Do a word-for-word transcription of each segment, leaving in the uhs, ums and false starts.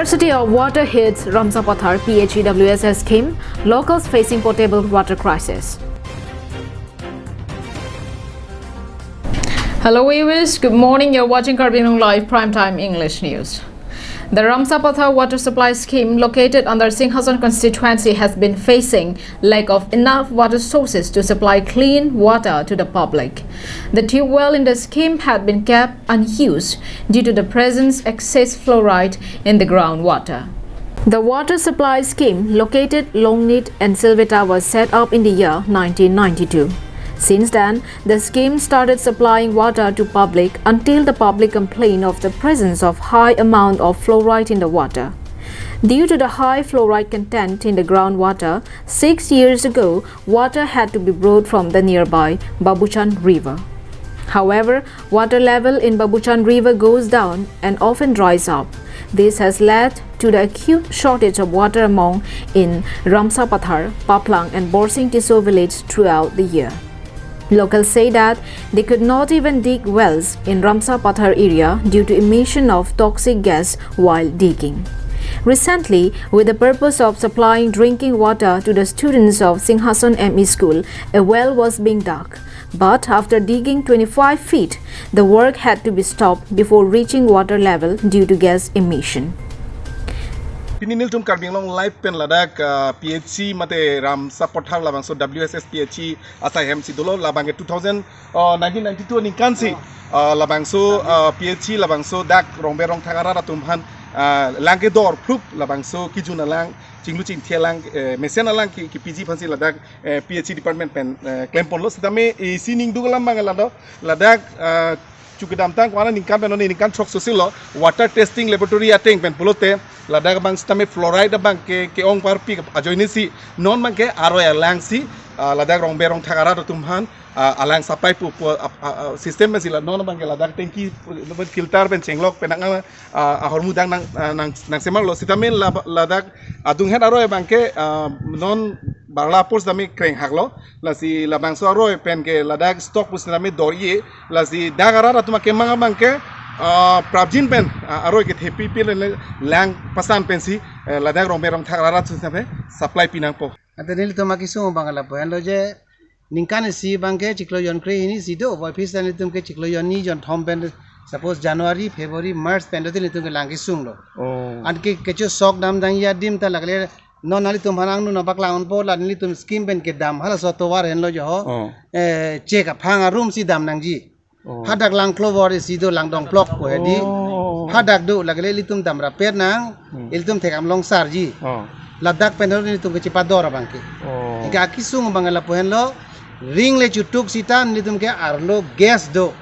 City of Water hits Ramsapathar P H E W S S scheme, locals facing potable water crisis. Hello viewers, good morning. You're watching Karbi Anglong Live Primetime English News. The Ramsapathar water supply scheme located under Singhason constituency has been facing lack of enough water sources to supply clean water to the public. The tube well in the scheme had been kept unused due to the presence excess fluoride in the groundwater. The water supply scheme located Longnit and Silveta was set up in the year nineteen ninety-two. Since then, the scheme started supplying water to public until the public complained of the presence of high amount of fluoride in the water. Due to the high fluoride content in the groundwater, six years ago, water had to be brought from the nearby Babuchan River. However, water level in Babuchan River goes down and often dries up. This has led to the acute shortage of water among in Ramsapathar, Paplang and Borsing Tisso village throughout the year. Locals say that they could not even dig wells in Ramsapathar area due to emission of toxic gas while digging. Recently, with the purpose of supplying drinking water to the students of Singhason M E school, a well was being dug. But after digging twenty-five feet, the work had to be stopped before reaching water level due to gas emission. Pini nelitum Karbi Anglong Live pen ladak, ah, P H C mate Ramsapathar labangso W S S P H C asai hem si dolo, labang ke two thousand, oh, nineteen ninety-two aningkan si, ah, labangso, ah, P H C labangso dak Rongber Rongthak arat atum aphan, ah, lang kedor phrup labangso kejun alang, chinglu chingthi alang, eh, mesen alang ki, kepiji aphan si ladak, eh, P H C department pen, eh, klemponlo. Sitame isi ningduk alam abang ke ladak, ladak, ah, chu kedamtang ko-an aningkan pen, non aningkan throksi lo, water testing laboratory ateng pen pulote ladak abang sitame fluoride abang ke, ke-ong parpik ajoine si non abang ke aroi alang si, ah, ladak Rongber Rongthak arat atum aphan, ah, alang supply pu, pu, ah, ah, ah, system pen si la non abang ke ladak tanki, filter pen chenglok pen nang, ah, ahormu dang nang, ah, nang, nangsemarlo. Sitame la, ladak adunghet aroi abang ke, ah, non barla apor sitame krenghaklo. Lasi labangso aroi pen ke ladak stock pu sitame dor-i-e. Lasi dak arat atum akemang abang ke, ah, prapjin pen, ah, aroi kethepi pil le lang pasan pensi, eh, ladak Rongber Rongthak arat atum sitame supply pi nangpo. Ante nelitum akesung abang ke lapu-an lo je, ningkan isi abang ke chiklo jon kre-hini si do, boy phis nelitum ke chiklo jon ni jon thom pen, suppose January, February, March pen do nelitum ke lang kesung lo. Oh. Anke kecho sok dam dang ya dim ta lagle, non nelitum aphan angno nangpaklang ponpo, la nelitum scheme pen kedam halaso tovar henlo jo ho. Oh. Eh, chek aphang arum si dam nangji. Oh. Hadak lang klobor isi do, lang dongplok ko hedi. Oh. Hadak do lagle ilitum dam rapet nang, hmm, ilitum thekam longsarji. Oh. Ladak pen do nelitum ke chipador abang ke. Oh. Anke akesung abang ke lapu-an lo, ring le chutuk sita nelitum ke arlo gas do.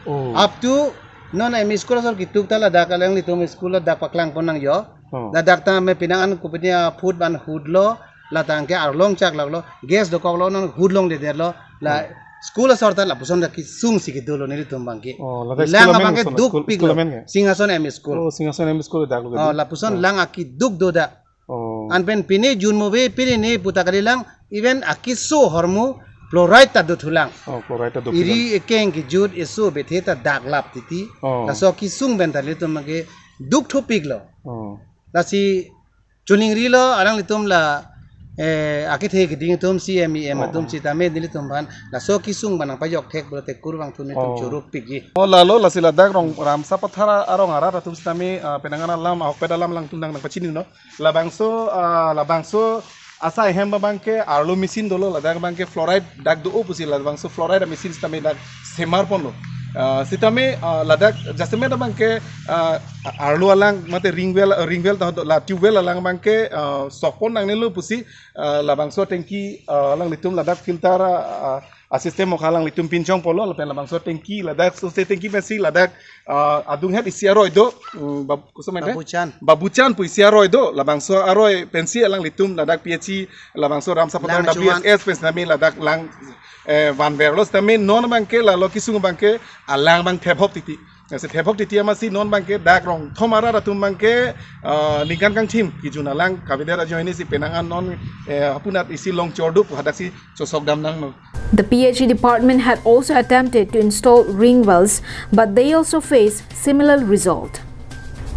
Oh. Up to non M E school asor ketuk ta ladak alanglitum school ladak paklang pon nang jo. Oh. Ladak ta me pinang an kupini a food ban hudlo, la tangke arlong chak laklo, gas dokoklo, non hudlong dedetlo, la, hmm, school asor ta lapuson ta kesung si kedolo nelitum abang ke. Oh, ladak lang school amen abang ke lapuson, duk school, piklo. School amen ke? Singhason M E school. Oh, Singhason M E school dak lo. Oh, lapuson, oh, lang akeduk do dak. Oh. Anpen pine junmo be pine ne puta kalilang, even akeso ahormu fluoride ta dothulang. Oh, fluoride ta dothulang. Iri ekeng kejut eso bethe ta daklap titi. Oh. Laso kesung pen ta nelitum abang ke duk thupiklo. Oh. Lasi chuningrilo alanglitum la, eh, akethe keding atum C M E M, oh, atum, oh, sitame nelitum aphan laso kesung abang nangpajok thek pulote kurvangthu nelitum, oh, choro pikji. Oh, lalo lasi ladak Rong Ramsapathar arong arat atum sitame, ah, penang an alam, ahokpet alam alangtum nang nangpachinilo. Labangso, ah, labangso asai hem abang ke arlo machine dolo, ladak abang ke fluoride dak do-o pusi labangso fluoride machine sitame dak semar ponlo. Ah, sitame, ah, ladak jasemet abang ke, ah, arlo alang mate ring well, ring well ta do, la tube well alang abang ke, ah, sok pon nangnelo pusi, ah, labangso tanki, ah, alanglitum ladak filter, ah, ah, a system mokha alanglitum pinchong ponlo, lapen labangso tanki ladak, so se tanki pensi ladak, ah, adunghet isi aroi do, mm, Bab-, koso mene? Babuchan. Babuchan pu isi aroi do, labangso aroi pensi alanglitum ladak P H C, labangso Ramsapathar lang chuan. W S S pensi nami ladak lang, eh, vanverlo sitame non abang ke lalo kesung abang ke alang abang thephok titi. Lasi thephok titi amatsi non abang ke dak Rongthom arat atum abang ke, ah, ningkan kangthim kejun alang kavedet ajoine si penang an non, eh, hapunat isi long chordup hadak si chosok dam nanglo. The P H E department had also attempted to install ring wells, but they also faced similar result.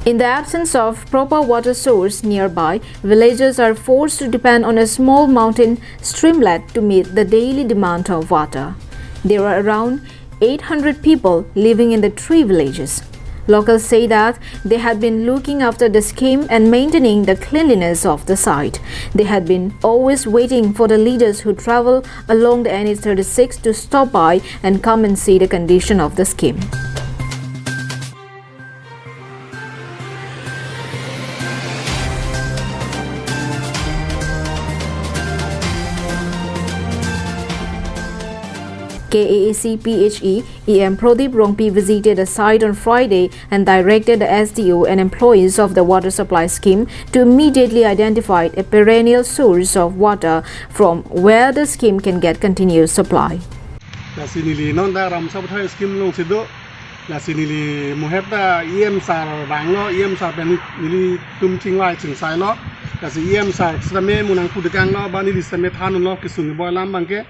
In the absence of proper water source nearby, villagers are forced to depend on a small mountain streamlet to meet the daily demand of water. There are around eight hundred people living in the three villages. Locals say that they had been looking after the scheme and maintaining the cleanliness of the site. They had been always waiting for the leaders who travel along the N H thirty-six to stop by and come and see the condition of the scheme. K A A C P H E E M Prodip Rongpi visited the site on Friday and directed the S D O and employees of the water supply scheme to immediately identify a perennial source of water from where the scheme can get continuous supply. Lasi neli non ta Ramsar Pathar scheme alongsi do. Lasi neli muhep ta E M sir vanglo, E M sir pen nelitum chingvai chingsailo. Lasi E M sir sitame mo nangpu tekanglo, ba neli sitame than-unlo kesung keboi alam abangke.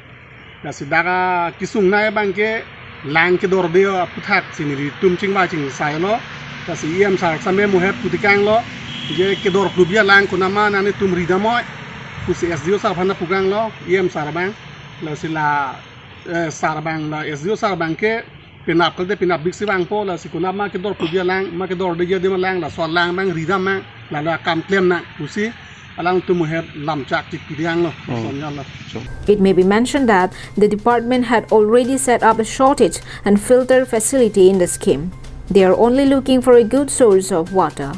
Lasi dak akesung nai abangke lang kedorde aputhaksi nelitum chingvai chingsailo. Lasi E M sir sitame muhep pu tekanglo, je kedor klubi alang konatma nanglitum ridamnoi pusi S D O sir aphan ta pukanglo, E M sir abang. Lasi la, eh, sir abang la S D O sir abangke penap kalte penap biksi vangpo, lasi konatma kedor klubi alang, ma kedorde adim alang, laso alang abang ridam nang, lalo akam klem nang pusi alangtum muhep lamchak chikpi tekanglo. Hmm. Sonjalo. Sure. It may be mentioned that the department had already set up a shortage and filter facility in the scheme. They are only looking for a good source of water.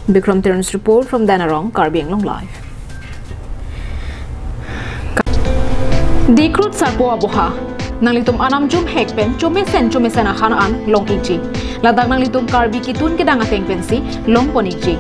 Bikram Teron's report from Danarong, Karbi Anglong Live. Dikhrut Sarpo Aboha. Nanglitum anam jumhek pen chomesen chomesen ahan an long-ikji. Ladak nanglitum Karbi kitun kedang ateng pensi longpon-ikji.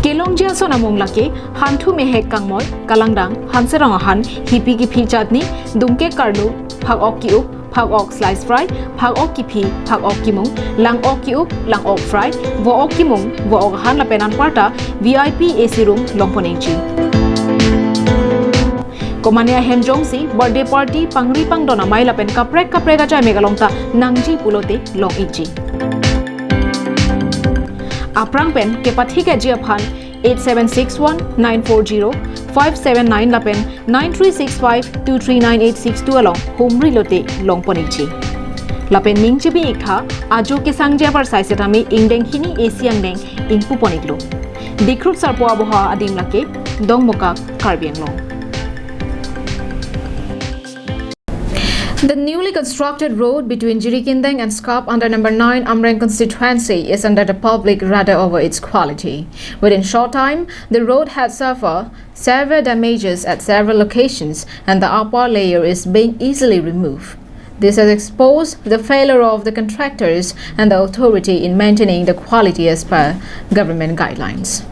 Kelongji ason amung lake Hanthu Mehek Kangmoi, Kalangdang, Hanserong ahan, hipi kiphi chutney, dungke karlu, phak-ok ki-up, phak-ok slice fry, phak-ok kiphi, phak-ok kimung, lang-ok ki-up, lang-ok fry, vo-ok kimung, vo-ok ahan lapen anparta V I P A C room longpon-ikji. Komane ahem jongsi birthday party, pangri pangdon amei lapen kaprek kaprek ajaimek along ta nangji pulote long-ikji. Aphrang pen kepathikji aphan eight seven six one nine four zero five seven nine lapen nine three six five two three nine eight six two along humri lote longpon-ikji. Lapen ning chibi-iktha, ajo kesangji apar sai setame ingdeng hini A C angdeng ingpupon-iklo. Dikhrut Sarpo Aboha adim lake Dongmukak, Karbi Anglong. The newly constructed road between Jirikindeng and Skap under number nine Amreng constituency is under the public radar over its quality. Within short time, the road had suffered severe damages at several locations and the upper layer is being easily removed. This has exposed the failure of the contractors and the authority in maintaining the quality as per government guidelines.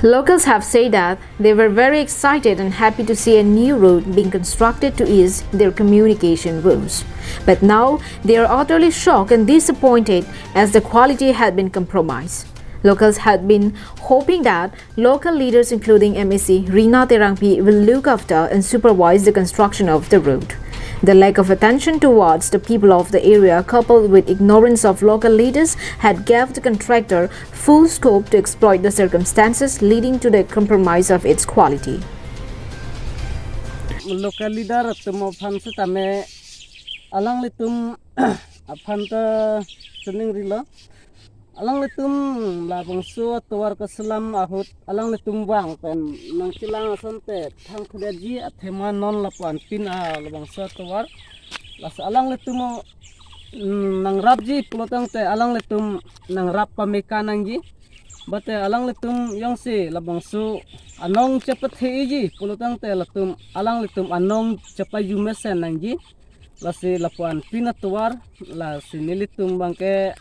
Locals have said that they were very excited and happy to see a new road being constructed to ease their communication woes. But now, they are utterly shocked and disappointed as the quality had been compromised. Locals had been hoping that local leaders, including M A C Rina Terangpi, will look after and supervise the construction of the road. The lack of attention towards the people of the area, coupled with ignorance of local leaders, had gave the contractor full scope to exploit the circumstances, leading to the compromise of its quality. Local leader atum aphan setame alanglitum aphan ta sining rilo. Alanglitum labangso atovar kaselam ahut alanglitum vang pen nangchelang asonte thangthudetji athema non lapu-anpin a labangso atovar. Lasi alanglitum, mm, nangrapji pulotangte alanglitum nangrap pameka nangji. Bate alanglitum jongsi labangso anong chepathe-iji pulotangte latum alanglitum anong chepaju mesen nangji. Lasi lapu-anpin atovar, lasi nelitum abangke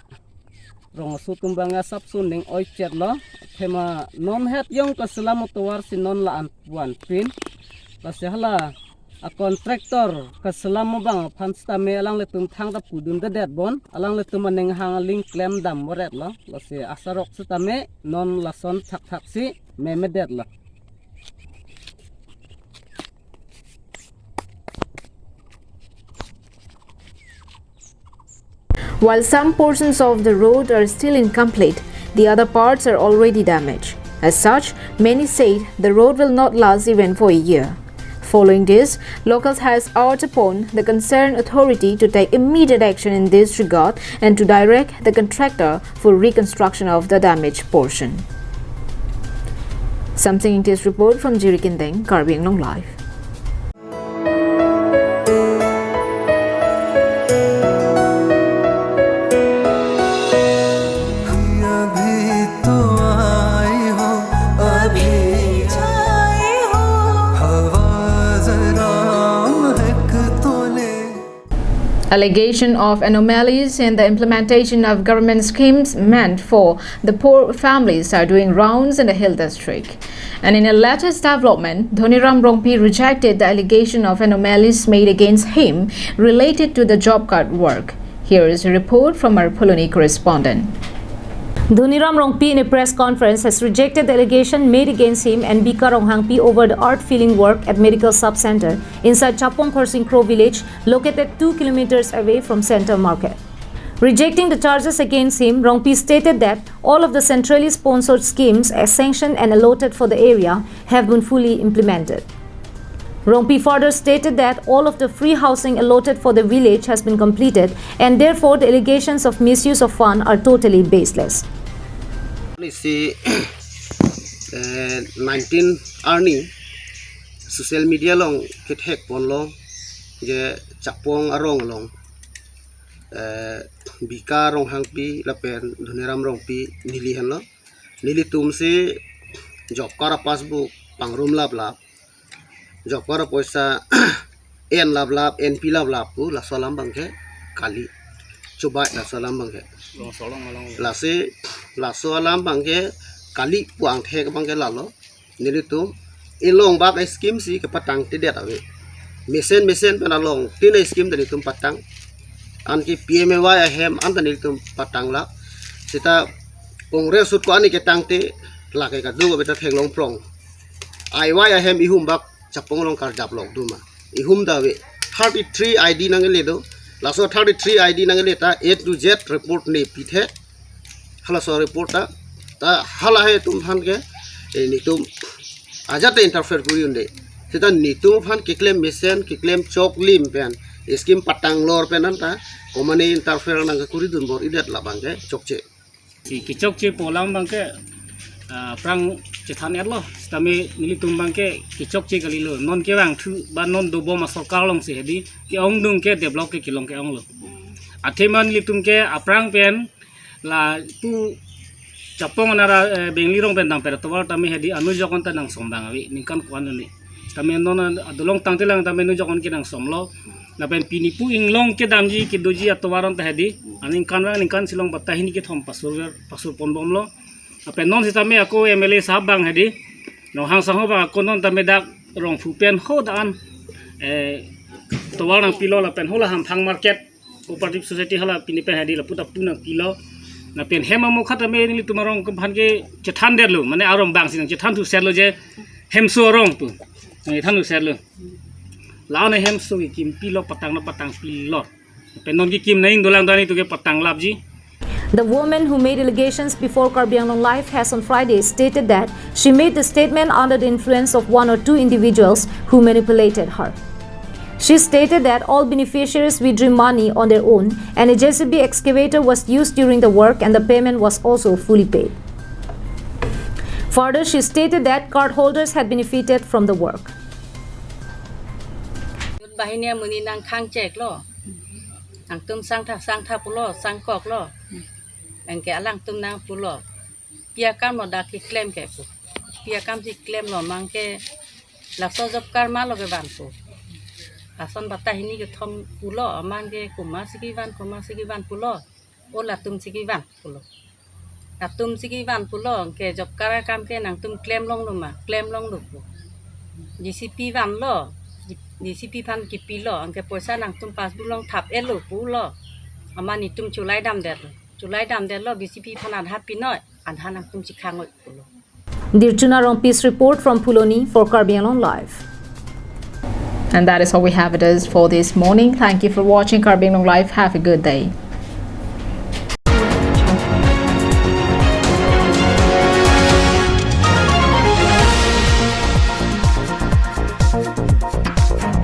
rong aso atum abangke asapso ning oichetlo. Athema non het jong kaselam atovar si non la-an pu-anpin. Lasi hala a contractor kaselam abang aphan sitame alanglitum thangta pudundedet bon, alanglitum aning hang aling klemdam boret lo. Lasi asarok sitame non lason thakthak si memedet lo. While some portions of the road are still incomplete, the other parts are already damaged. As such, many said the road will not last even for a year. Following this, locals has urged upon the concerned authority to take immediate action in this regard and to direct the contractor for reconstruction of the damaged portion. Samsing Ingti's report from Jirikindeng, Karbi Anglong Live. Allegation of anomalies in the implementation of government schemes meant for the poor families are doing rounds in the Hill District. And in a latest development, Dhoniram Rongpi rejected the allegation of anomalies made against him related to the job card work. Here is a report from our Phuloni correspondent. Dhoniram Rongpi in a press conference has rejected the allegation made against him and Bika Ronghangpi over the earth filling work at Medical Sub Center inside Chapong Khorsing Kro village, located two kilometers away from Center Market. Rejecting the charges against him, Rongpi stated that all of the centrally sponsored schemes as sanctioned and allotted for the area have been fully implemented. Rongpi further stated that all of the free housing allotted for the village has been completed, and therefore the allegations of misuse of fund are totally baseless. Isi eh, nineteen arni social media along kethek ponlo je Chapong arong along eh, Bika Ronghangpi lapen Dhoniram Rongpi neli henlo. Nelitum si job card a passbook pangrum laplap, job card a poisa en laplap, enpi laplap pu laso alam abangke kali. Chubai laso alam abangke. Lasi laso alam abangke kali pu angthek abangke lalo. Nelitum ilong bak scheme si kepatangtedet ave. Mesen mesen pen along tin scheme ta nelitum patang. Anke P M A Y ahem an ta nelitum patang la. Seta Congress ahut ko-an ketangte lake kadokave ta theklong prong. I Y ahem ihum bak Chapong along karjap lok doma. Ihum ta ave. Thirty-three I D nangle do. Laso thirty-three I D nangle ta A to Z report ne pithe. Halaso report ta, ta hala he atum aphan ke eh, nelitum ajat ta interfere kuri un-e. Seta nelitum aphan keklem mesen, keklem choklim pen scheme patang lor pen anta komane interfere nangkekuridun bor-idet labangke chokche. Si kechokche pu alam abangke ah, aphrang chethan-etlo, sitame nelitum abangke kechokche kalilo. Non kevangthu ba non dobom asorkar along si hedi ke-ongdung ke develop ke kelong ke-onglo. Athema nelitum ke aphrang pen lapu Chapong anara eh, Bengli arong pen dam pera tovar tame hedi anu jokon ta nangsom abang ave ningkan ko-an ane. Tame non adolong tangtelang tame anu jokon ke nangsomlo. Lapen pini pu inglong kedamji kedoji atovar an ta hedi aningkan vang ningkan si long batta hini kethom pasur ver pasur ponbomlo. Lapen non sitame ako M L A sahab abang hedi Ronghang sangho abang ako non tame dak Rongphu pen ho da-an eh, tovar nangpilo lapen ho la Hamphang market cooperative society hala pini pen hedi lapu ta pu nangpilo. Lapen hem amokha tame nelitum arong kephan ke chethandetlo, mane arong abang si nangchethan thusetlo je hemso arong pu. Nangchethan thusetlo. La-an hemso kekim pilo, patang na patang pilo. Lapen non kekim nangdolang do-an itum ke patang lapji. The woman who made allegations before Karbi Anglong Live has on Friday stated that she made the statement under the influence of one or two individuals who manipulated her. She stated that all beneficiaries withdrew money on their own and a J C B excavator was used during the work and the payment was also fully paid. Further, she stated that cardholders had benefited from the work. Yun bahini amuni nangkhang cheklo. Nangtum sangtha sangtha pulo, sangkoklo. Anke alangtum nangpulo. Pi akam lo dak keklem ke pu. Pi akam si klemlo mang ke laso job card ma lo kevan pu. Lason batta hini kethom pulo mang ke komat si kevan, komat si kevan pulo. O latum si kevan pulo. Latum si kevan pulo ke job card akam ke nangtum klemlonglo ma, klemlonglo pu. J C B vanlo, J C B aphan kipilo, anke poisa nangtum passbook along thap-etlo pulo. Amat netum chulai damdetlo. Chulai damdetlo, J C B aphan adha pinoi, adha nangtum chikhang-oi pulo. Dirchuna Rongpi's report from Phuloni for Karbi Anglong Live. And that is all we have it is for this morning. Thank you for watching Karbi Anglong Live. Have a good day.